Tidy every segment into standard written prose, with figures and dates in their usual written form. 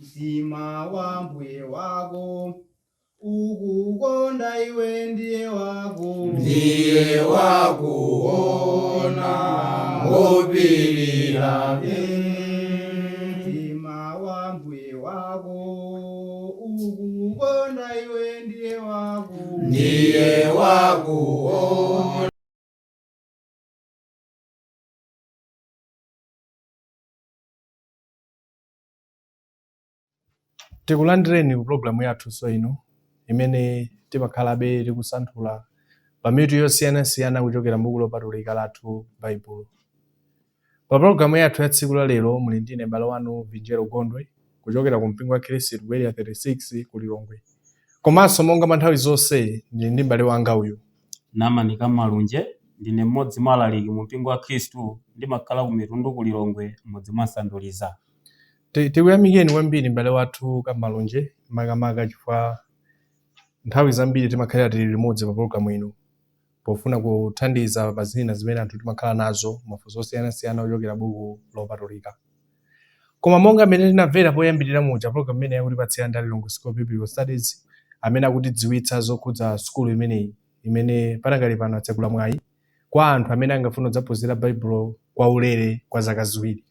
Mtima wa mbuye wako ukukonda iwe ndiye wako Ndiye wakuona ngopirira. Mtima wa mbuye wako ukukonda iwe ndiye wako Ndiye wakuona. Tikulandireni ku pulogalamu yathunso ino imene timakhalabe tikusanthula pa mitu yosiyanasiyana kuchokera m'buku lopatulika lathu Baibulo. Pa pulogalamu yathu ya tsiku la lero muli ndine m'bale wanu Vinjero Gondwe kuchokera ku mpingo wa Khristu ku Area 36 ku Lilongwe. Komanso monga mwa nthawi zonse ndili ndi m'bale wanga uyu. Namani Kamalunje, ndine mmodzi mwa alaliki mu mpingo wa Khristu, ndimakhala ku Mitundu ku Lilongwe, m'mudzi mwa Nsanduliza. Tikuyamikeni kwambiri m'bale wathu Kamalunje, makamaka chifukwa nthawi zambiri timakhalira tili limodzi pa pulogalamu ino pofuna kuthandiza pa zina zimene anthu timakhala nazo, mafunso osiyanasiyana ochokera buku lopatulika. Koma monga mmene tinamvera poyambirira muja, pulogalamu imeneyi akutipatsira ndi a Lilongwe School of Biblical Studies amene akutidziwitsa zokhudza sukulu imeneyi imene panakali pano atsekula mwayi kwa anthu amene angafune kudzaphunzira Baibulo kwa ulere kwa zaka 2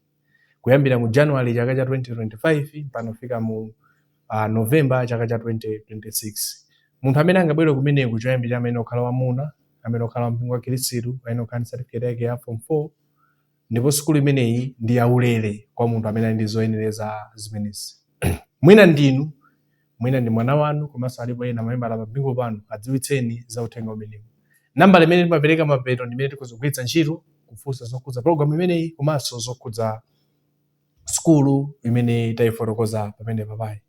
kuyambira mu January chaka cha 2025 mpaka kufika mu November chaka cha 2026. Munthu amene angabwere kumeneku choyambirira amene okhala wamuna, amene okhala mpingo wa Khristu, amene okhala ndi certificate yake ya form 4, ndipo sukulu imeneyi ndi yaulere kwa munthu amene ali ndi zoyenereza zimenezi. Mwina ndinu, mwina ndi mwana wanu, komanso alipo ena mamembala pa mpingo pano, adziwitseni za uthenga umenewu. Nambala imene timapereka mapeto ndi imene tikhoza kugwiritsa ntchito kufunsa zokhudza pologalamu imeneyi komanso zokhudza sukulu imene tayifotokoza pamene papayi.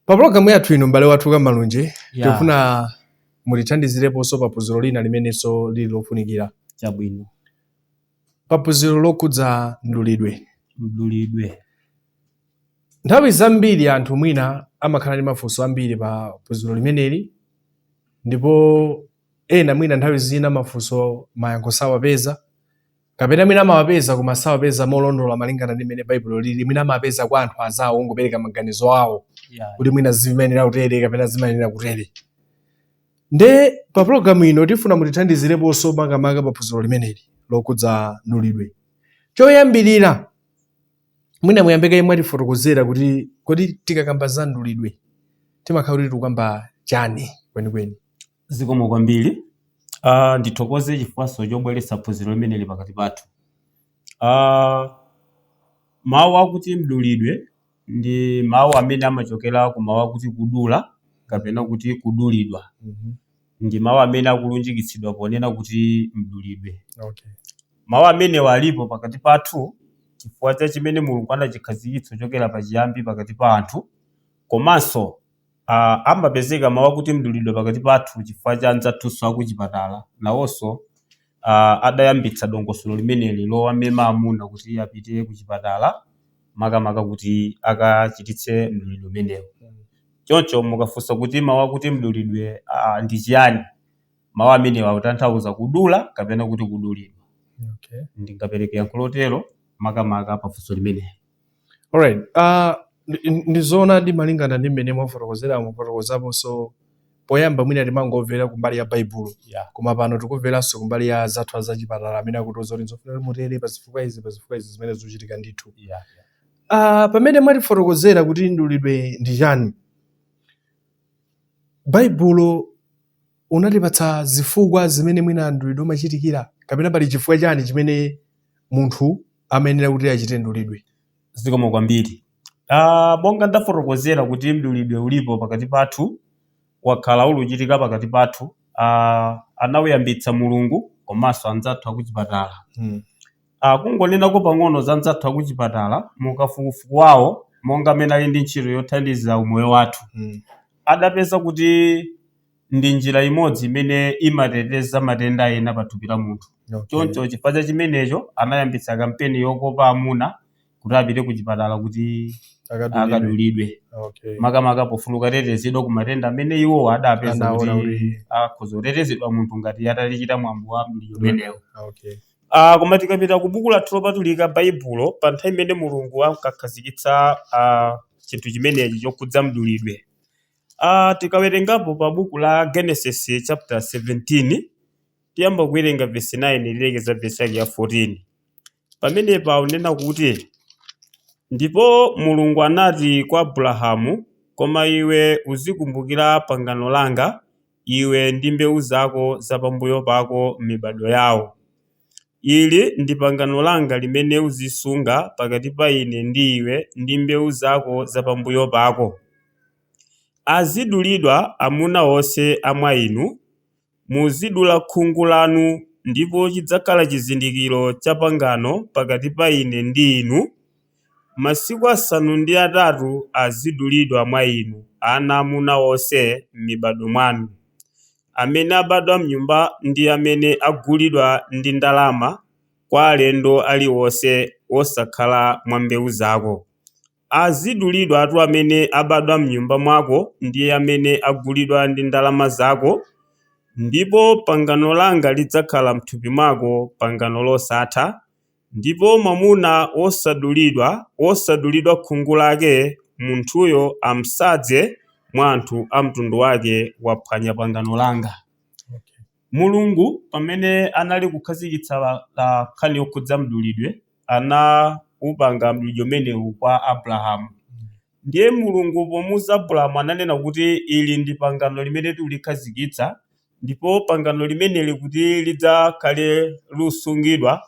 Pa pologalamu yathu ino, m'bale wathu Kamalunje, tikufuna mutithandizireponso pa phunziro lina limenenso lili lofunikira. Chabwino. Pa phunziro lokhudza mdulidwe. Mdulidwe. Nthawi zambiri anthu mwina amakhala ndi mafunso ambiri pa phunziro limeneli, ndipo ena mwina nthawi zina mafunso mayankho sawapeza, kapena mwina amawapeza koma sawapeza molondola malingana ndi mmene Baibulo lili. Mwina amawapeza kwa anthu azawo ongopereka maganizo awo kuti mwina zimayenera kutere kapena zimayenera kutere. Nde pa pologalamu ino tifuna mutithandizireponso makamaka pa phunziro limeneli lokhudza mdulidwe. Choyambirira, mwina muyambe kaye mwatifotokozera kuti kodi tikakamba za mdulidwe timakhala kuti tikukamba chani kwenikweni? Zikomo kwambiri. Ndithokoze chifukwanso chobweretsa phunziro limeneli pakati pathu. Mawu akuti mdulidwe ndi mawu amene amachokera ku mawu akuti kudula kapena kuti kudulidwa. Ndi mawu amene akulunjikitsidwa ponena kuti mdulidwe. Mawu amenewa alipo pakati pathu chifukwa cha chimene Mulungu anachikhazikitsa kuchokera pachiyambi pakati pa anthu, komanso amapezeka mawu akuti mdulidwe pakati pathu chifukwa cha anzathunso akuchipatala nawonso adayambitsa dongosolo limeneli lowamema amuna kuti apite kuchipatala makamaka kuti akachititse mdulidwe umenewu. Choncho mukafunsa kuti mawu akuti mdulidwe ndi chiyani, mawu amenewa akutanthauza kudula kapena kuti kudulidwa. Ndingapereke yankho lotero makamaka pa funso limeneli. Alright. Ndi zoonadi malingana ndi mmene mwafotokozera, mwafotokozaponso poyamba mwina timangomvera kumbali ya Baibulo, koma pano tikumveranso kumbali ya zathu azachipatala amene akutiuza kuti nzofuna kuti mutere pa zifukwa izi, pa zifukwa izi zimene zikuchitika ndithu. Pamene mwatifotokozera kuti mdulidwe ndi chani, Baibulo unatipatsa zifukwa zimene mwina mdulidwe umachitikira, kapena pali chifukwa chani chimene munthu amayenera kuti achite mdulidwe? Zikomo kwambiri. Monga ndafotokozera kuti mdulidwe ulipo pakati pathu, wakhala uluchitika pakati pathu, anawuyambitsa Mulungu komanso anzathu akuchipatala. Kungonenako pang'ono za anzathu akuchipatala, mukafukufuku wawo monga amene ali ndi ntchito yothandiza umoyo wathu, adapeza kuti ndi njira imodzi imene imateteza matenda ena pa thupi la munthu. Choncho chifukwa cha chimenecho anayambitsa kampeni yokopa amuna kuti apite ku chipatala kuti akadulidwe. Akadulidwe. Makamaka pofuna kutetezedwa ku matenda amene iwo adapeza anaona kuti kuti akhoza kutetezedwa munthu ngati atalichita mwambo wa mdulidwe umenewo. Koma tikapita ku buku lathu lopatulika Baibulo, pa nthawi imene Mulungu ankakhazikitsa chinthu chimenechi chokhudza mdulidwe. Tikawerengapo pa buku la Genesis chapter 17, tiyamba kuwerenga verse 9 tilekeza verse yake ya 14. Pamenepa unena kuti, ndipo Mulungu anati kwa Abrahamu, koma iwe uzikumbukira pangano langa, iwe ndi mbewu zako za pambuyo pako m'mibado yawo. Ili ndi pangano langa limene uzisunga pakati pa ine ndi iwe ndi mbewu zako za pambuyo pako. Azidulidwa amuna onse a mwa inu, muzidula khungu lanu, ndipo chidzakhala chizindikiro cha pangano pakati pa ine ndi inu. Masiku 8 azidulidwa mwa inu, ana amuna onse m'mibado mwanu, amene abadwa m'nyumba ndi amene agulidwa ndi ndalama kwa alendo aliwonse osakhala mwa mbewu zako. Azidulidwa atu amene abadwa m'nyumba mwako ndi amene agulidwa ndi ndalama zako, ndipo pangano langa lidzakhala m'thupi mwako, pangano losatha. Ndipo mwamuna wosadulidwa khungu lake, munthuyo amsadze mwa anthu a mtundu wake, waphwanya pangano langa. Okay. Mulungu pamene anali kukhazikitsa nkhani yokhudza mdulidwe, anaupanga mdulidwe umenewu kwa Abrahamu. Ndiye Mulungu pomuuza Abrahamu ananena kuti ili ndi pangano limene tikulikhazikitsa, ndipo pangano limeneli kuti lidzakhale lusungidwa,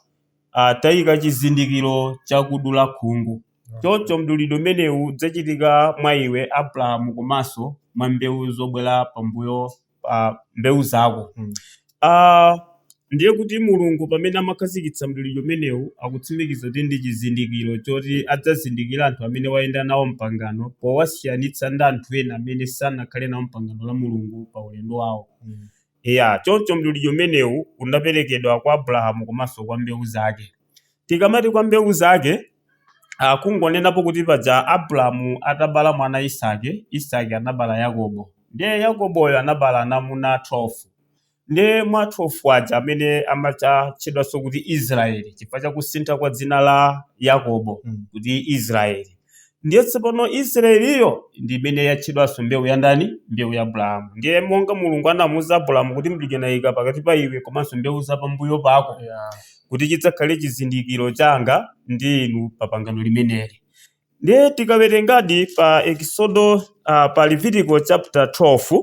tayika chizindikiro chakudula khungu. Choncho mdulidwe umenewu udzachitika mwa iwe Abrahamu komanso mwa mbewu zobwera pambuyo mbewu zako. Ndiye kuti Mulungu pamene amakhazikitsa mdulidwe umenewu akutsimikiza kuti ndi chizindikiro choti adzazindikira anthu amene wayenda nawo mpangano, powasiyanitsa ndi anthu ena amene sanakhale nawo mpangano la Mulungu pa ulendo wawo. Ya, choncho mdulidwe umenewu unaperekedwa kwa Abrahamu komanso kwa mbewu zake. Tikamati kwa mbewu zake, kungonenapo kuti paja Abrahamu atabala mwana Isake, Isake anabala Yakobo, ndiye Yakoboyo anabala anamuna 12. Ndiye mwa 12 aja amene amatchedwanso kuti Israeli chifukwa cha kusintha kwa dzina la Yakobo kuti Israeli. Ndiye tsopano Israeliyo ndi imene yatchedwanso mbewu ya ndani? Mbewu ya Abrahamu. Ndiye monga Mulungu anamuuza Abrahamu kuti mdulidwe nayika pakati pa iwe komanso mbewu za pambuyo pako, kuti chidzakhale chizindikiro changa ndi inu pa pangano limeneli. Ndiye tikawerengadi pa Exodo, pa Levitico chapter 12,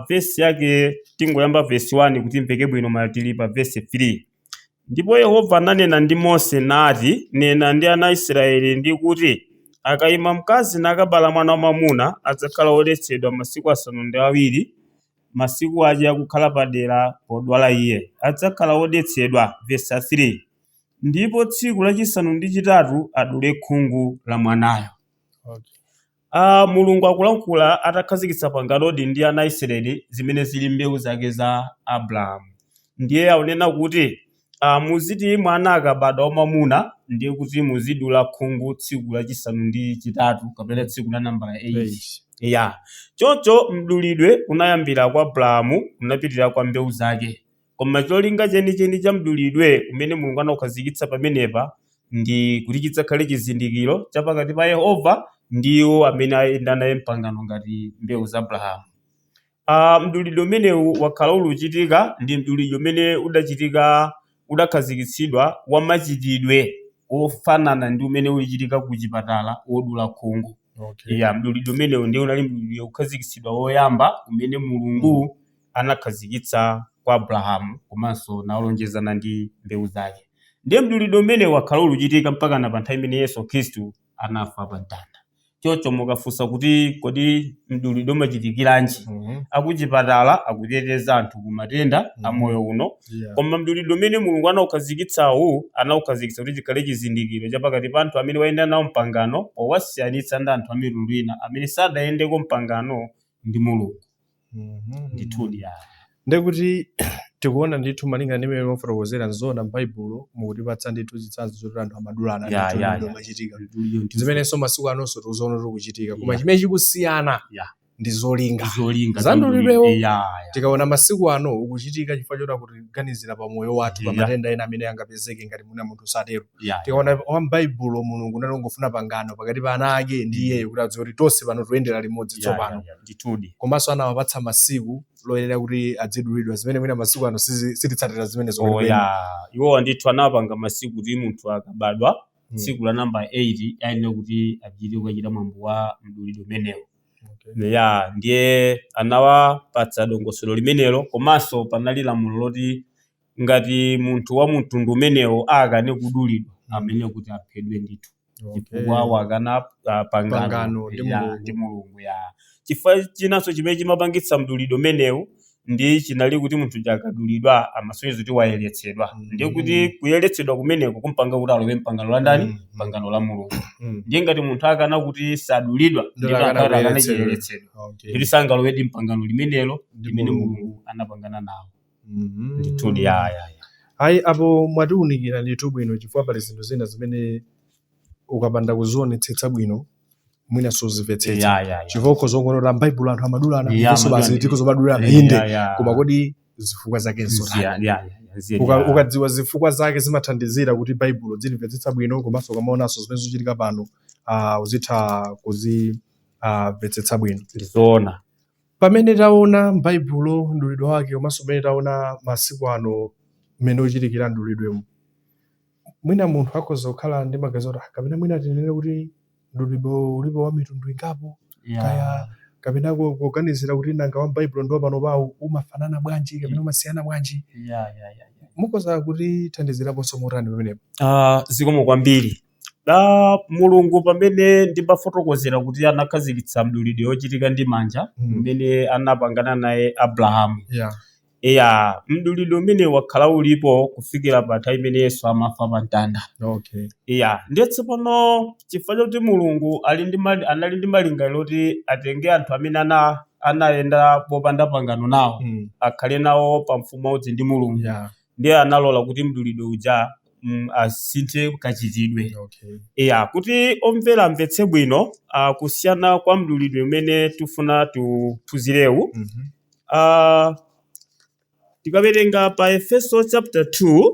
verse yake tingoyamba verse 1 kuti imveke bwino, matili pa verse 3. Ndipo Yehova ananena ndi Mose nati, nena ndi ana a Israeli ndi kuti, akayima mkazi nakabala mwana wamwamuna, adzakhala wodetsedwa masiku 7, masiku ache akukhala padera podwala iye, adzakhala wodetsedwa. Verse 3. Ndipo tsiku lachisanu ndi chitatu adule khungu la mwanayo. Okay. Mulungu akulankhula atakhazikitsa panganodi ndi ana a Israeli zimene zili mbewu zake za Abrahamu. Ndiye akunena kuti muziti mwana akabadwa wamwamuna, ndiye kuti muzidula khungu tsiku lachisanu ndi chitatu kapena tsiku la nambala 8. Ya, choncho mdulidwe unayambira kwa Abrahamu, unapitirira kwa mbewu zake. Koma cholinga chenicheni cha mdulidwe umene Mulungu anaukhazikitsa pamenepa ndi kuti chidzakhale chizindikiro cha pakati pa Yehova ndi iwo amene ayenda naye mpangano ngati mbewu za Abrahamu. Mdulidwe umenewu wakhala uli uchitika, ndi mdulidwe umene udachitika, udakhazikitsidwa wa machitidwe ofanana ndi umene ulichitika ku chipatala wodula khungu. Okay. Ya, mdulidwe umenewu ndiye unali mdulidwe wokhazikitsidwa woyamba umene Mulungu anakhazikitsa kwa Abrahamu komanso nawalonjezana ndi mbewu zake. Ndiye mdulidwe umenewu wakhala uli uchitika mpaka na pa nthawi imene Yesu Khristu anafa pa mtanda. Choncho mukafunsa kuti kodi mdulidwe umachitikiranji, akuchipatala akuteteza anthu ku matenda a moyo uno, koma mdulidwe umene Mulungu anaukhazikitsawu, anaukhazikitsa kuti chikhale chizindikiro cha pakati pa anthu amene wayenda nawo mpangano, powasiyanitsa ndi anthu a mitundu ina amene sadayendeko mpangano ndi Mulungu. Ndithudi ya. Ndekuti tikuona ndithu malinga ndi mmene mwafotokozera, nzona m'Baibulo mukutipatsa ndithu zitsanzo zoti anthu amadulana, ndithu mdulidwe umachitika, Mdulidwe ndithu. zimenenso masiku anonso tikuziona kuti kuchitika, koma Yeah. chimene chikusiyana Yeah. Ndi zolinga Zolinga za mdulidwewo. Ya, ya. Tikaona masiku ano ukuchitika chifukwa choti akutiganizira pa moyo wathu, pa matenda ena amene angapezeke ngati muna munthu satero. Tikaona wa m'Baibulo, Mulungu unalongofuna pangano pakati pa ana ake ndi iyeyo kuti adziwe kuti tonse pano tuyendera limodzi tsopano. Ya, ya, ndithudi. Komanso anawapatsa masiku loyenera kuti adzidulidwa, zimene mwina masiku ano sititsatira zimenezo Oh, kwenikweni. ya, iwowa ndithu anapanga masiku kuti munthu akabadwa, tsiku la namba 8 ayenera kuti apite kukachita mwambo wa mdulidwe umenewo. Ya, ndiye anawapatsa dongosolo limenelo, komanso panali lamulo loti ngati munthu wa mtundu umenewo akane kudulidwa, amene kuti aphedwe ndithu, chifukwa wakana pangano, Pangano ndi ya, Mulungu. Ndi Mulungu, ya. Chifukwa chinanso chimene chimapangitsa mdulidwe umenewu ndi chinali kuti munthu akadulidwa amasonyeza kuti wayeretsedwa. Ndiye kuti kuyeretsedwa kumeneko kumpanga kuti alowe mpangano la ndani? Pangano la Mulungu. Ndiye ngati munthu akana kuti sadulidwa, Ndiye ndiye akana akana akana kuyeretsedwa. chiyeretsedwa, kuti sangalowedi mpangano limenelo Ndi limene Mulungu. Mulungu anapangana nawo. Ndithudi, ya, ya, ya. Ayi, apo mwatiwunikira ndithu bwino, chifukwa pali zinthu zina zimene ukapanda kuzionetsetsa bwino mwina suzimvetsetsa, Ya, ya, ya. chifukwa ukhoza kuona m'Baibulo anthu amadulana, Ya, ifenso basi amadulana. tikuzomadulana, inde, koma kodi zifukwa zake nzotani? Ya, ya. Ukadziwa zifukwa zake zimathandizira kuti Baibulo zilimvetsetsa bwino, komanso ukamaonanso zimene zikuchitika pano uzitha kuzimvetsetsa bwino. Ndizoona. Pamene taona m'Baibulo mdulidwe wake, komanso pamene taona masiku ano mmene uchitikira mdulidwemo, mwina munthu akhoza kukhala ndi maganizo kuti, "Ah, kapena mwina tinene kuti mdulidwe ulipo wa mitundu ingapo," kaya kapena kuganizira kuti nanga wa m'Baibulo ndi wa pano pawo umafanana bwanji kapena umasiyana bwanji? Ya. Mukhoza kutithandiziraponso motani pamenepo? Ah, zikomo kwambiri. Da Mulungu pamene ndimafotokozera kuti anakhazikitsa mdulidwe wochitika ndi manja mmene anapangana naye Abrahamu, iya, mdulidwe umene wakhala ulipo kufikira pa nthawi imene Yesu amafa pa mtanda. Iya, ndiye tsopano chifukwa chakuti Mulungu ali ndi anali ndi malingaliro oti atenge anthu amene anayenda popanda pangano nawo, akhale nawo pa mfumu umodzi ndi Mulungu, ndiye analola kuti mdulidwe uja asinthe kachitidwe. Iya, kuti omvera amvetse bwino kusiyana kwa mdulidwe umene tifuna tiphunzirewu, tikawerenga pa Efeso chapter 2,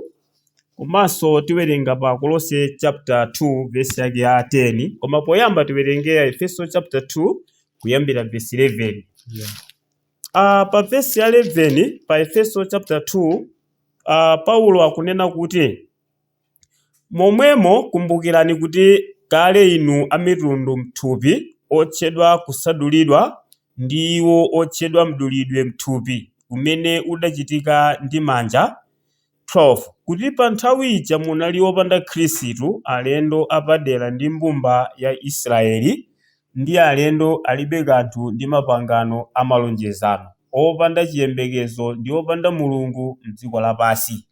komanso tiwerenga pa Kolose chapter 2 verse yake ya 10, koma poyamba tiwerenge Efeso chapter 2 kuyambira verse 11. Pa verse ya 11 pa Efeso chapter 2, Paulo akunena kuti, "Momwemo kumbukirani kuti kale inu amitundu mthupi, otchedwa kusadulidwa ndi iwo otchedwa mdulidwe mthupi umene udachitika ndi manja, 12 kuti pa nthawi ija munali opanda Khristu, alendo apadera ndi mbumba ya Israeli, ndi alendo alibe kanthu ndi mapangano amalonjezano, opanda chiyembekezo ndi opanda Mulungu mdziko lapansi."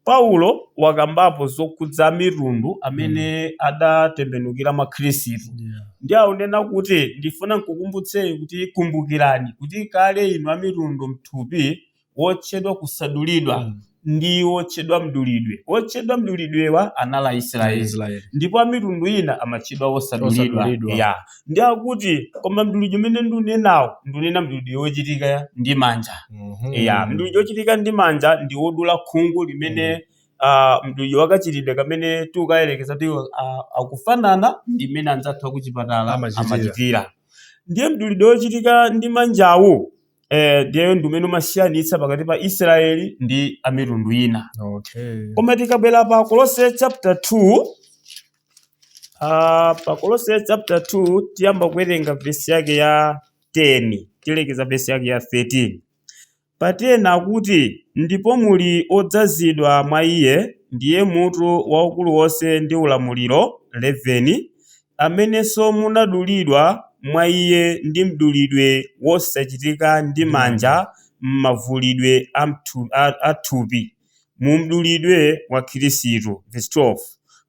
Paulo wakambapo zokhudza mitundu amene adatembenukira mwa Khristu, ndi akunena kuti, "Ndifuna nkukumbutseni kuti kumbukirani kuti kale inu amitundu mthupi, wotchedwa kusadulidwa ndi wotchedwa mdulidwe." Wotchedwa mdulidwewa anali Aisraeli, Israeli. ndipo amitundu ina amatchedwa osadulidwa. Osadulidwa. Ya, ndi akuti, koma mdulidwe umene ndiunenawo, ndiunena mdulidwe wochitika ndi manja. Ya, mdulidwe wochitika ndi manja ndi wodula khungu limene mdulidwe wakachitidwe kamene tikukayerekeza kuti akufanana ndi mmene anzathu akuchipatala Amachitira. amachitira. Ndiye mdulidwe wochitika ndi manjawu ndiye ndi umene umasiyanitsa pakati pa Israeli ndi amitundu ina. Koma tikabwera pa Kolose chapter 2, pa Kolose chapter 2 tiyamba kuwerenga vesi yake ya 10, tilekeza vesi yake ya 13. Pa 10 akuti, "Ndipo muli odzazidwa mwa iye, ndiye mutu waukulu wonse ndi ulamuliro, 11 amenenso munadulidwa mwa iye ndi mdulidwe wosachitika ndi manja, m'mavulidwe a thupi, mu mdulidwe wa Khristu." Verse 12,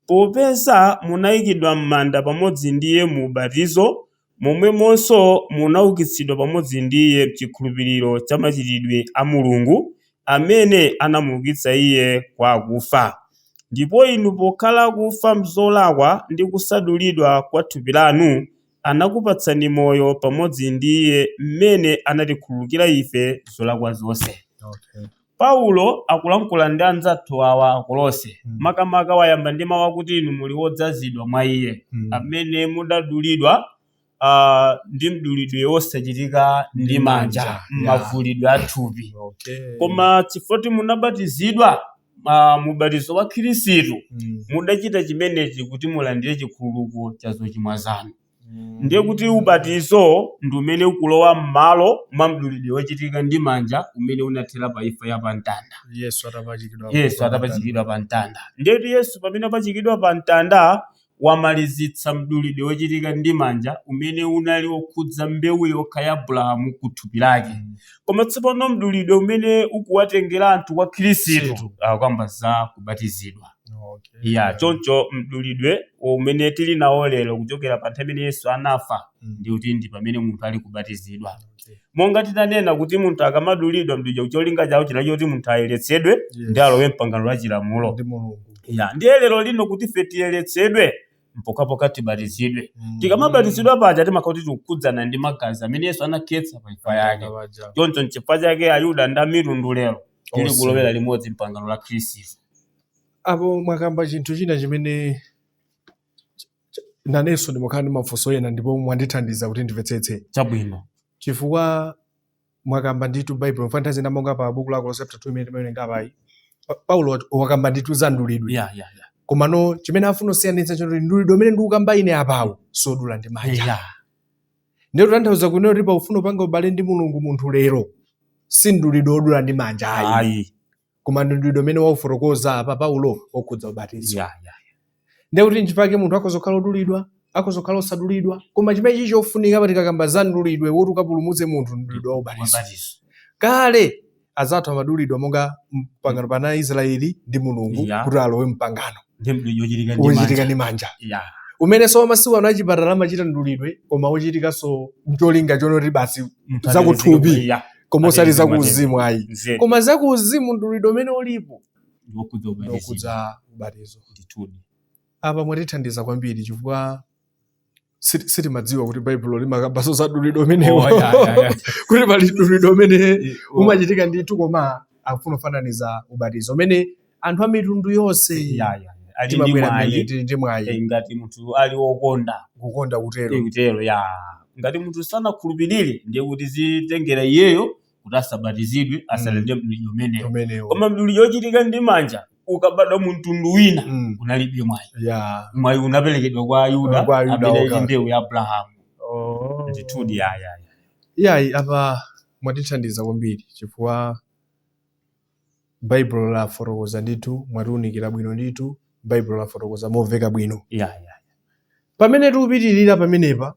"Popeza munayikidwa m'manda pamodzi ndi iye mu ubatizo, momwemonso munaukitsidwa pamodzi ndi iye mchikhulupiriro cha machitidwe a Mulungu, amene anamuukitsa iye kwa akufa. Ndipo inu pokhala akufa mzolakwa ndi kusadulidwa kwa thupi lanu, Anakupatsani moyo pamodzi ndi iye mmene anatikhululukira ife zolakwa zonse. Okay. Paulo akulankhula ndi anzathu awa Akolose. Makamaka wayamba ndi mawu akuti inu muli wodzazidwa mwa iye, amene mudadulidwa ndi mdulidwe wosachitika ndi manja, mavulidwe a thupi. Koma chifukwa munabatizidwa mubatizo wa Khristu, mudachita chimenechi kuti mulandire chikhululuko cha zochimwa zanu. Ndiye kuti ubatizo ndi umene ukulowa m'malo mwa mdulidwe wochitika ndi manja umene unathera pa imfa ya pamtanda. Yesu atapachikidwa. Yesu atapachikidwa pa mtanda. Ndiye kuti Yesu pamene apachikidwa pa mtanda wamalizitsa mdulidwe wochitika ndi manja umene unali wokhudza mbewu yokha ya Abrahamu ku thupi lake. Koma tsopano mdulidwe umene ukuwatengera anthu kwa Khristu Khristu. akukamba za kubatizidwa. Okay. Ya, choncho mdulidwe umene tili nawo lero kuchokera pa nthawi imene Yesu anafa ndi kuti ndi pamene munthu ali kubatizidwa. Monga titanena kuti munthu akamadulidwa mdulidwe cholinga chawo chinali choti munthu ayeretsedwe ndi alowe mpangano la chilamulo. Ndi Mulungu. Ya, ndiye lero lino kuti ife tiyeretsedwe mpokhapokha tibatizidwe. Tikamabatizidwa paja timakhala kuti tikukhudzana ndi magazi amene Yesu anakhetsa pa imfa yake. Paja. Choncho nchifukwa chake Ayuda ndi amitundu lero tili Onse. kulowera limodzi mpangano la Khristu. Apo mwakamba chinthu china chimene nanenso ndimakhala ndi mafunso ena ndipo mwandithandiza kuti ndimvetsetse. Chabwino. Chifukwa mwakamba ndithu Baibulo mfana nthawi zina monga pa buku la Kolose chapter 2 imene timawerenga apayi, Paulo wakamba ndithu za mdulidwe. Ya. Komano chimene afuna kusiyanitsa choti mdulidwe umene ndikukamba ine apawo sodula ndi manja. Ndiye kutanthauza kunena kuti paufuna upanga ubale ndi Mulungu munthu lero si mdulidwe wodula ndi manja ayi. Ayi. Koma ndi mdulidwe umene waufotokoza apa Paulo wokhudza ubatizo. Ya. Ndiye kuti nchifukwa munthu akhoza kukhala odulidwa, akhoza kukhala osadulidwa, koma chimene chichi chofunika pa tikakamba za mdulidwe woti ukapulumutse munthu mdulidwe wa ubatizo. Ubatizo. Kale azathu amadulidwa monga mpangano pana Israeli ndi Mulungu kuti alowe mpangano Ndi mdulidwe wochitika ndi wochitika manja. ndi manja. Ya. Umenenso masiku ano achipatala amachita mdulidwe koma wochitikanso mcholinga chonoti basi Munthu zakuthupi. atetezeke. Ya. Koma osati Atetezeke zakuuzimu ayi. Nzeru. Koma zakuuzimu mdulidwe umene ulipo Ndi wokhudza ubatizo. ndiwokhudza ubatizo. Ndithudi. Apa mwatithandiza kwambiri chifukwa sitimadziwa kuti Baibulo limakambanso za mdulidwe umenewo. Oh, ya. Kuti pali mdulidwe umene umachitika ndithu koma akufuna kufananiza ubatizo umene anthu a mitundu yonse Ya. Ali ndi timabwera mwayi. mmene tili ndi mwayi. Ngati munthu ali wokonda kukonda kutero. Kutero ya. Ngati munthu sanakhulupirire ndiye kuti zitengera iyeyo kuti asabatizidwe asalandire mdulidwe umenewo. Umenewo. Koma mdulidwe wochitika ndi manja ukabadwa mu mtundu wina unalibe mwayi. Ya. Mwayi unaperekedwa kwa Ayuda Kwa Ayuda amene ali okha. mbewu ya Abrahamu. Oh. Ndithudi ya. Iyayi apa mwatithandiza kwambiri chifukwa Baibulo lafotokoza ndithu, mwatiwunikira bwino ndithu, Baibulo lafotokoza momveka bwino. Ya. Pamene tikupitirira pamenepa,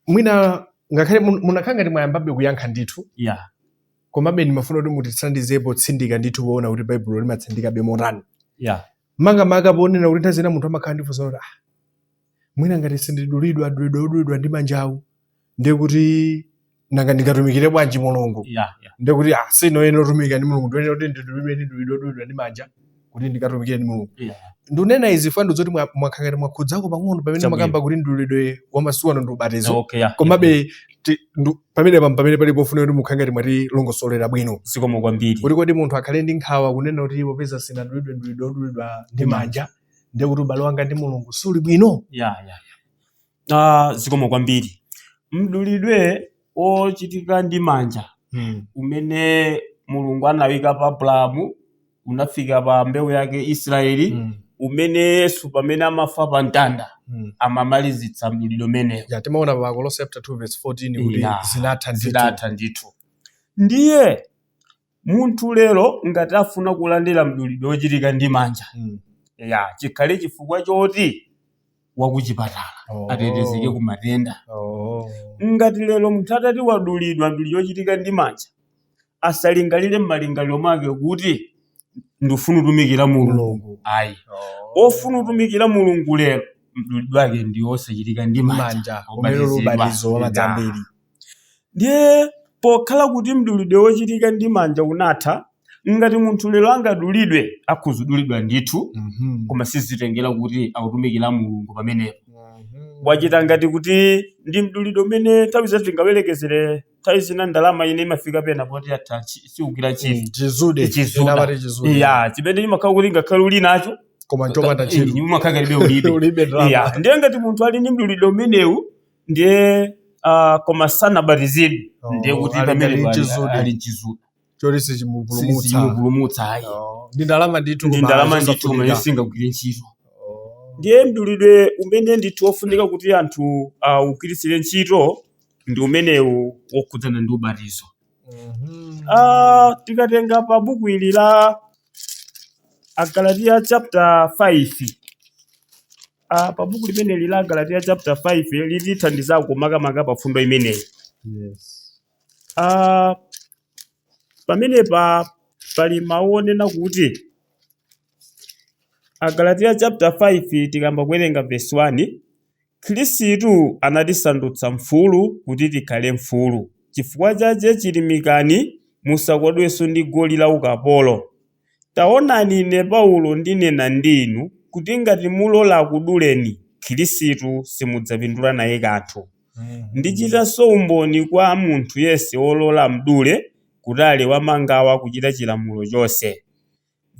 mwina ngakhale munakhala ngati mwayambabe kuyankha ndithu, Ya. komabe ndimafuna kuti mutithandizepo tsindika ndithu poona kuti Baibulo limatsindikabe motani. Ya. Makamaka ponena kuti nthawi zina munthu amakhala ndi funso kuti mwina ngati sindidulidwa, dulidwa udulidwa ndi manjawu, ndiye kuti nanga ndingatumikire bwanji Mulungu? Ya. Ndiye kuti sinoyenera kutumikira ndi Mulungu, ndiyenera kuti ndidulidwe ndi dulidwe udulidwa ndi manja kuti ndikatumikire ndi Mulungu. Ya. Ndunena izi fando zoti mwakhala ngati mwakhudzako pang'ono pamene Chabwino. makamba kuti mdulidwe wa masiku ano ndi ubatizo. Okay, ya. Komabe pamene pamene pali pofuna kuti mukhale ngati mwatilongosolera bwino. Zikomo kwambiri. Kuti kodi munthu akhale ndi nkhawa kunena kuti popeza sinadulidwe mdulidwe odulidwa ndi manja, ndiye kuti ubale wanga ndi Mulungu suli bwino. Ya. Zikomo kwambiri. Mdulidwe ochitika ndi manja umene Mulungu anawika pa Abrahamu unafika pa mbewu yake Israeli, umene Yesu pamene amafa pa mtanda amamalizitsa mdulidwe umenewo. Ya, timaona pa Kolose chapter 2 verse 14 kuti Ya, zinatha ndithu. Zinatha ndithu. Ndiye munthu lero ngati afuna kulandira mdulidwe ochitika ndi manja, ya chikhale chifukwa choti wakuchipatala atetezeke ku matenda. Ngati lero munthu atati wadulidwa mdulidwe ochitika ndi manja, asalingalire m'malingaliro mwake kuti ndifuna kutumikira Mulungu. Mulungu. Ayi. Ofuna kutumikira Mulungu lero mdulidwe wake ndi osachitika ndi manja. Manja, umene uli ubatizo wa madzi ambiri. Ndiye pokhala kuti mdulidwe wochitika ndi manja unatha, ngati munthu lero angadulidwe, akhuzudulidwa ndithu, koma sizitengera kuti akutumikira Mulungu pamenepo. Wachita ngati kuti ndi mdulidwe umene nthawi zina tingawerekezere, nthawi zina ndalama ine imafika pena poti atha siugwira ntchito. Chizude. Chizuda. Ena amati chizude. Ya, chimene chimakhala kuti ngakhale uli nacho, koma nchopanda ntchito. Umakhala ngatibe ulibe. Ulibe ndalama. Ya, ndiye ngati munthu ali ndi mdulidwe umenewu ndiye koma sanabatizidwe, Oh, ndiye kuti ali pamene ngati mchizude. ali mchizude. Choti sichimupulumutsa. Sichimupulumutsa ayi. Oh, ndi ndalama ndithu, Ndi koma ndalama ndithu, zosafunika. koma singagwire ntchito. Ndiye mdulidwe umene ndithu wofunika kuti anthu awugwiritsire ntchito ndi umenewu wokhudzana ndi ubatizo. Tikatenga pa buku ili la Agalatiya chapter 5, pa buku limeneli la Galatiya chapter 5 litithandizako makamaka pa fundo imeneyi. Pamenepa pali mawu onena kuti Agalatiya chapter 5, tikamba kuwerenga verse 1: Khristu anatisandutsa mfulu kuti tikhale mfulu. Chifukwa chache chilimikani, musakodwenso ndi goli la ukapolo. Taonani, ine Paulo ndinena ndi inu kuti ngati mulola akuduleni, Khristu simudzapindula naye kanthu. Ndichitanso umboni kwa munthu yense wolola mdule kuti ali wamangawa kuchita chilamulo chonse.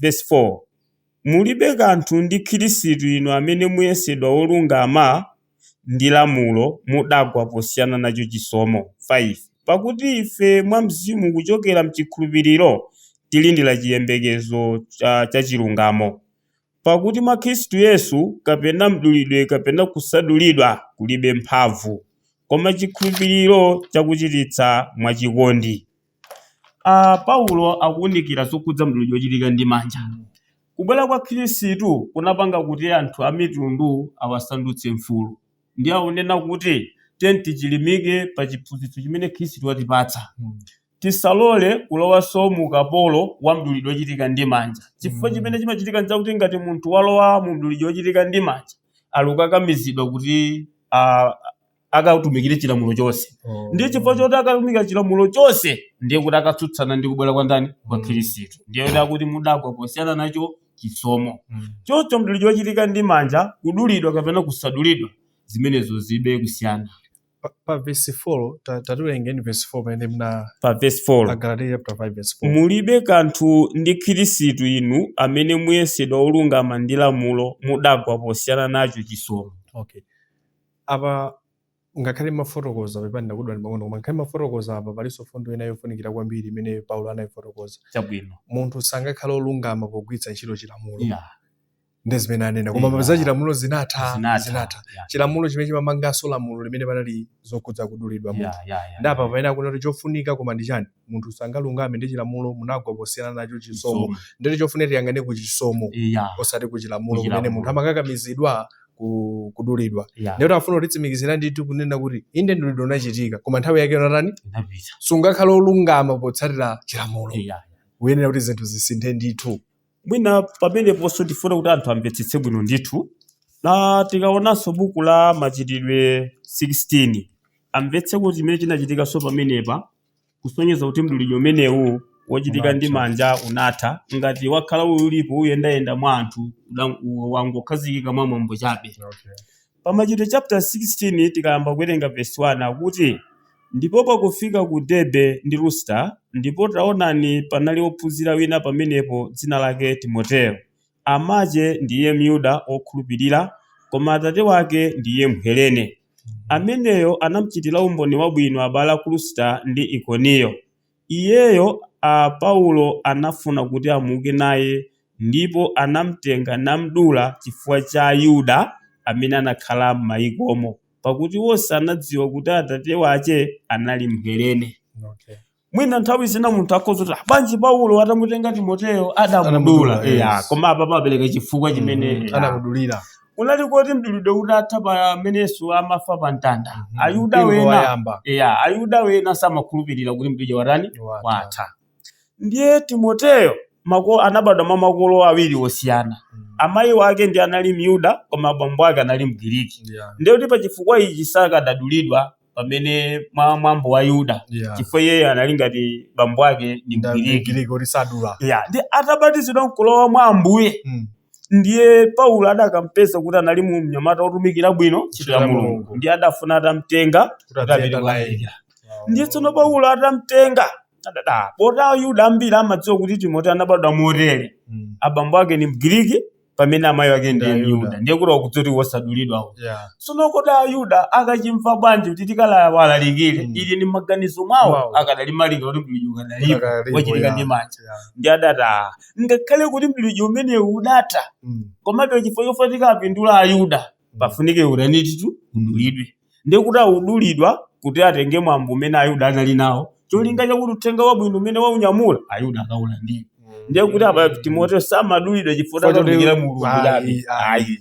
Verse 4: Mulibe kanthu ndi Khristu inu amene muyesedwa wolungama ndi lamulo, mudagwa posiyana nacho chisomo. 5 Pakuti ife mwa Mzimu kuchokera mchikhulupiriro tilindira chiyembekezo cha chilungamo. Pakuti mwa Khristu Yesu kapena mdulidwe kapena kusadulidwa kulibe mphamvu, koma chikhulupiriro chakuchititsa mwachikondi. Paulo akuwunikira zokhudza mdulidwe wochitika ndi manja. Kubwera kwa Khristu kunapanga kuti anthu a mitundu awasandutse mfulu. Ndiye akunena kuti tiye tichilimike pa chiphunzitso chimene Khristu watipatsa. Tisalole kulowanso mu ukapolo wa mdulidwe wochitika ndi manja, chifukwa chimene chimachitika nchakuti ngati munthu walowa mu mdulidwe wochitika ndi manja, ali kukakamizidwa kuti akatumikire chilamulo chonse. Ndiye chifukwa choti akatumikira chilamulo chonse, ndiye kuti akatsutsana ndi kubwera kwa ndani? Kwa Khristu. Ndiye kuti akuti mudagwa posiyana nacho chisomo. Choncho mdulidwe wochitika ndi manja, kudulidwa kapena kusadulidwa, zimenezo zibe kusiyana. Pa verse 4, tatiwerengeni verse 4 pamene mna Pa verse 4. Agalatiya chapter 5 verse 4. Mulibe kanthu ndi Khristu inu amene muyesedwa olungama ndi lamulo, mudagwa posiyana nacho chisomo. Okay, apa ngakhale mafotokoza, pepani ndakudwa ndi pang'ono, koma ngakhale mafotokoza apa palinso fundo ina yofunikira kwambiri imene Paulo anayifotokoza. Munthu sangakhale olungama pogwiritsa ntchito chilamulo. Ndi zimene anena, koma za chilamulo zinatha. Zinatha. Zinatha. Chilamulo chimene chimamanganso lamulo limene panali zokhudza kudulidwa munthu. Ndapa pamene akunena kuti chofunika koma ndi chani? Munthu sangalungame ndi chilamulo, munagwa posiyana nacho chisomo. Nditi chofunika tiyang'ane ku chisomo, osati ku chilamulo kumene Kuchilamulo. munthu amakakamizidwa kudulidwa. Ndikuti afuna kutitsimikizira ndithu kunena kuti inde, mdulidwe unachitika, koma nthawi yake unatani? Inapita. Sungakhale olungama potsatira chilamulo. Uyenera kuti zinthu zisinthe ndithu. Mwina pameneponso tifuna kuti anthu amvetsetse bwino ndithu, na tikaonanso buku la Machitidwe 16, amvetse kuti chimene chinachitikanso pamenepa kusonyeza kuti mdulidwe umenewu wochitika ndi Unatha. manja unatha. Ngati wakhala ulipo uyendayenda mwa anthu, wangokhazikika mwa mwambo chabe. Pa Machitidwe chapter 16, tikayamba kuwerenga verse 1, akuti: Ndipo pakufika ku Derbe ndi Lustra, ndipo taonani, panali wophunzira wina pamenepo dzina lake Timoteyo. Amache ndiye Myuda wokhulupirira, koma atate wake ndiye Mhelene. Ameneyo anamuchitira umboni wabwino abale ku Lustra ndi Ikoniyo. Iyeyo Paulo anafuna kuti amuke naye, ndipo anamtenga namdula chifukwa cha Ayuda amene anakhala m'mayikomo, pakuti wonse anadziwa kuti atate wache anali Mhelene. Mwina nthawi zina munthu akhoza kuti, "Ah, bwanji Paulo atamutenga Timoteyo adamudula?" Anamudula, yes. Koma apa papereka chifukwa chimene Anamudulira. Kunali kuti mdulidwe utatha pamene Yesu amafa pa mtanda, Ayuda Mpingo wena wayamba. Ya, Ayuda wena samakhulupirira kuti mdulidwe watani? Watha. Watha. Ndiye Timoteyo anabadwa mwa makolo awiri osiyana. Amayi wake ndi anali Myuda, koma abambo ake anali Mgiriki. Ndiye kuti pa chifukwa ichi sakadadulidwa pamene mwa mwambo wa Yuda, chifukwa iye anali ngati bambo ake ndi Mgiriki. Mgiriki kuti sadula. Ya, ndi atabatizidwa mkulowa mwa Ambuye, Ndiye Paulo adakampeza kuti anali mu mnyamata wotumikira bwino ntchito ya Mulungu, ndiye adafuna atamtenga Kuti kuti adziyenda apite naye. kulalikira. Ndiye tsono Paulo atamtenga adada poti Ayuda ambiri amadziwa kuti Timoteyo anabadwa motere, abambo ake ni Mgiriki pamene amayi ake ndiye Ndi Ayuda. Myuda, ndiye kuti wakudziwa kuti wosadulidwawo. Yeah. Tsono kodi Ayuda akachimva bwanji kuti tikalawalalikire? Ili ni maganizo mwawo Mwawo. akadali malinga kuti mdulidwe ukadalipo Ukadalipo, wachitika yeah. ndi manja. Yeah. Ndi adati ngakhale kuti mdulidwe umenewu udatha, komabe chifukwa chofuna tikapindula Ayuda pafunike utanititu udulidwe. Ndiye kuti awudulidwa kuti atenge mwambo umene Ayuda anali nawo, cholinga chakuti uthenga wabwino umene waunyamula Ayuda akaulandire. Ndiye kuti apa Timoteyo samadulidwa chifukwa Chifukwa choti akatumikira Mulungu ayi, chabe. ayi. Ayi,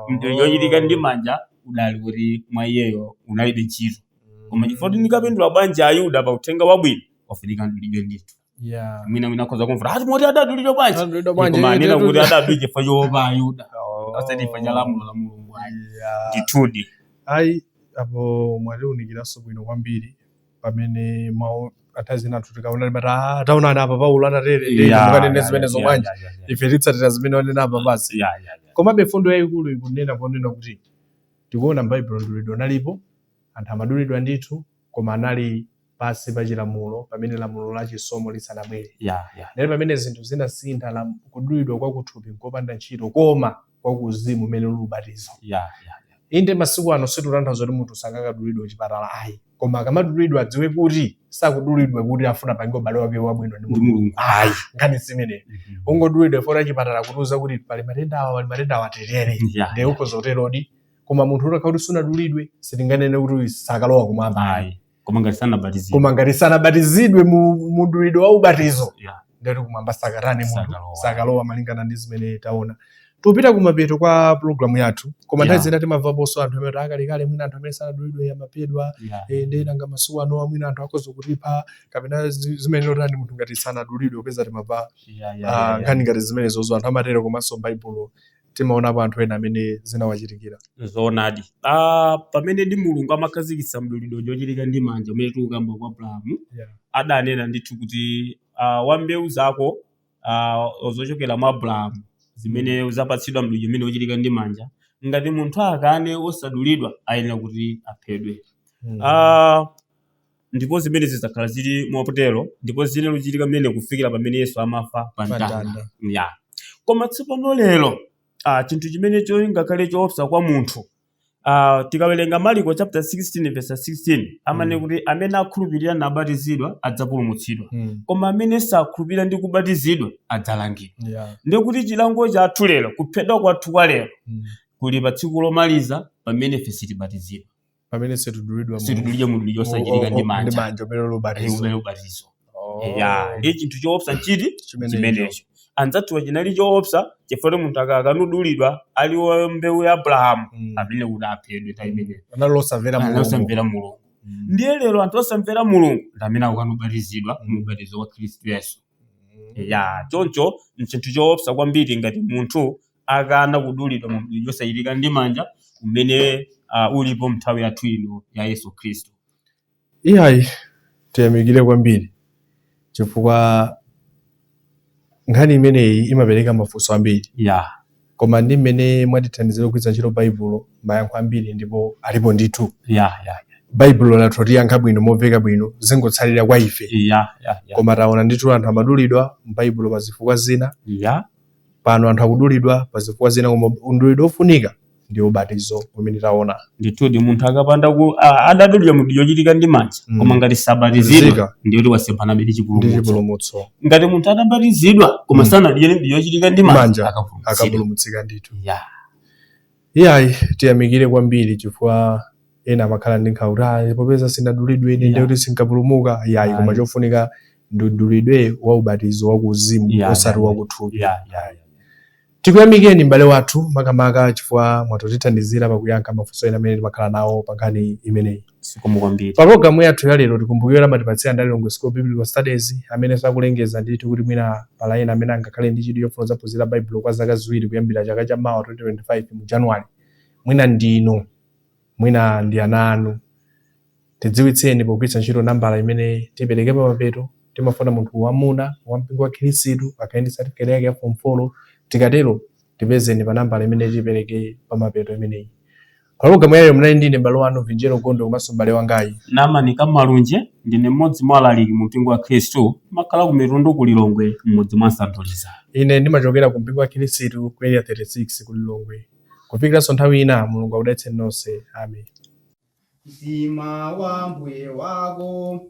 mdulidwe wochitika ndi manja udali kuti mwa iyeyo unalibe ntchito, koma chifukwa kuti ndikapindula bwanji Ayuda pa uthenga wabwino wafunika mdulidwe ndithu. Yeah. Mwina akhoza kumva ati Timoteyo adadulidwa bwanji? Adadulidwa bwanji, Koma anena eh, kuti adadulidwa chifukwa choopa Ayuda, Oh. osati chifukwa cha lamulo la Mulungu ayi. Yeah. Ndithudi. Ayi, apo mwatiwunikiranso bwino kwambiri pamene mawu atazina anthu tikaona limati "Ah, taonani apa Paulo anatere, ndiye mukanene zimenezo bwanji, ife titsatira zimene wanena apa basi." Komabe fundo yayikulu ikunena ponena kuti tikuona m'Baibulo mdulidwe unalipo, anthu amadulidwa ndithu, koma anali pasi pa chilamulo pamene lamulo la chisomo lisanabwere. Ndali pamene zinthu zinasintha, kudulidwa kwa kuthupi nkopanda ntchito, koma kwa kuuzimu umene uli ubatizo. Inde masiku ano situtanthauza kuti munthu sangakadulidwe kuchipatala ayi, koma akamadulidwa adziwe kuti sakudulidwa kuti afuna pange ubale wake wabwino ndi Ndi Mulungu. Mulungu ayi. Nkhani zimeneyo ungodulidwa fora chipatala kutiuza kuti pali matenda awa, pali matenda awa, tetere, ndiye ukhoza kuterodi. Koma munthu utakhala kuti sunadulidwe, sitinganene kuti sakalowa kumwamba. Ayi, koma ngati sanabatizidwe. Koma ngati sanabatizidwe mu mdulidwe wa ubatizo, ndeti kumwamba sakatani munthu? Sakalowa. Sakalowa, malingana ndi zimene taona. Tupita kumapeto kwa pulogalamu yathu, koma nthawi zina timamvaponso anthu amene akalekale mwina anthu amene sanadulidwe amaphedwa. Ndiye nanga masiku ano mwina anthu akhoza kutipha kapena zimene lotani munthu ngati sanadulidwe? Kupeza timamva nkhani ngati zimenezozo, anthu amatero, komanso m'Baibulo timaonapo anthu ena amene zinawachitikira. Zoonadi. Pamene ndi Mulungu amakhazikitsa mdulidwe wochitika ndi manja umene tikukamba kwa Abrahamu, adanena ndithu kuti wa mbewu zako zochokera mwa Abrahamu zimene zapatsidwa mdulidwe umene wochitika ndi manja, ngati munthu akane osadulidwa ayenera kuti aphedwe. Ndipo zimene zidzakhala zili motero, ndipo zine luchitika mmene kufikira pamene Yesu amafa pa mtanda. Mtanda. Ya, koma tsopano lero chinthu chimene ngakhale choopsa kwa munthu, tikawerenga Mariko chapter 16 verse 16 amene kuti amene akhulupirira nabatizidwa adzapulumutsidwa, koma amene sakhulupirira ndi kubatizidwa adzalangidwa. Ndiye kuti chilango chathu lero, kuphedwa kwathu kwa lero, kuli pa tsiku lomaliza pamene ife sitibatizidwa, pamene situdulidwa situdulidwa mdulidwe osachitika ndi ndi manja manja umene uli ubatizo. Umene ubatizo. Oh. Ya, ndiye chinthu choopsa nchiti? Chimenecho. Chimenecho. Anzathuwa chinali choopsa chifukwa kuti munthu akakanudulidwa ali wa mbewu ya Abrahamu, amene kuti aphedwe nthawi imeneyo. Anali osamvera Mulungu. Osamvera Mulungu. Ndiye lero anthu osamvera Mulungu ndi amene akukanubatizidwa mu ubatizo wa Khristu Yesu. Ya, choncho nchinthu choopsa kwambiri ngati munthu akana kudulidwa mu mdulidwe osachitika ndi manja umene ulipo mnthawi yathu ino ya Yesu Khristu. Iyayi, tiyamikire kwambiri chifukwa nkhani imeneyi imapereka mafunso ambiri, koma ndi mmene mwatithandizira kugwiritsa ntchito Baibulo, mayankho ambiri ndipo alipo ndithu. Baibulo lathu tiyankha bwino momveka bwino, zingotsalira kwa ife. Ya ya ya Koma taona ndithu anthu amadulidwa m'Baibulo pa zifukwa zina, pano anthu akudulidwa pa zifukwa zina, koma mdulidwe ofunika ndi ubatizo umene taona. Ndithudi, munthu akapanda ku adadulidwa mdulidwe ochitika ndi manja, koma ngati sabatizidwa, Zika. ndiye kuti wasemphana ndi ndi chipulumutso. Chipulumutso. Ngati munthu atabatizidwa koma sanadulidwe mdulidwe ochitika ndi manja, Manja. akapulumutsidwa. Akapulumutsika ndithu. Ya. Iyayi, tiyamikire kwambiri chifukwa ena amakhala ndi nkhawa kuti "Ah, popeza sinadulidwe ine, ndiye kuti sinkapulumuka." Iyayi, koma Ayi. chofunika ndi mdulidwe wa ubatizo wa kuuzimu, osati wakuthupi. ya ya ya Tikuyamikeni m'bale wathu, makamaka chifukwa mwatotithandizira pakuyankha mafunso ena amene timakhala nawo pa nkhani imeneyi. Zikomo kwambiri. Pa programu yathu ya lero, tikumbukire amatipatsira ndi Lilongwe School of Biblical Studies, amene sakulengeza ndithu kuti mwina pala ena amene angakhale ndi chidwi chofuna kudzaphunzira Baibulo kwa zaka 2 kuyambira chaka cha mawa 2025 mu January. Mwina ndinu, mwina ndi ana anu, tidziwitseni pogwiritsa ntchito nambala imene tipereke pamapeto. Timafuna munthu wamuna wa mpingo wa Khristu, akhale ndi certificate yake ya form 4. Tikatero Tipezeni pa nambala imene tipereke pamapeto imeneyi. Pa pologalamu yayo munali ndine m'bale wanu Vinjero Gondo komanso m'bale wangayi Namani Kamalunje. Ndine mmodzi mwa alaliki mu mpingo wa Khristu, makhala ku Mitundu ku Lilongwe, mmudzi mwa Santuliza. Ine ndimachokera ku mpingo wa Khristu ku Area 36 ku Lilongwe. Kufikiranso nthawi ina, Mulungu akudalitseni nonse. Amen. Mtima wa mbuye wako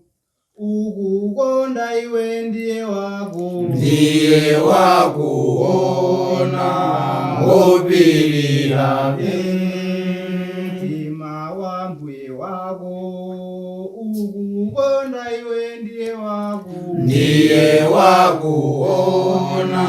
ukukonda iwe ndiye wako. Ndiye wakuona ngopirira. Mtima wa mbuye wako ukukonda iwe ndiye wako. Ndiye wakuona.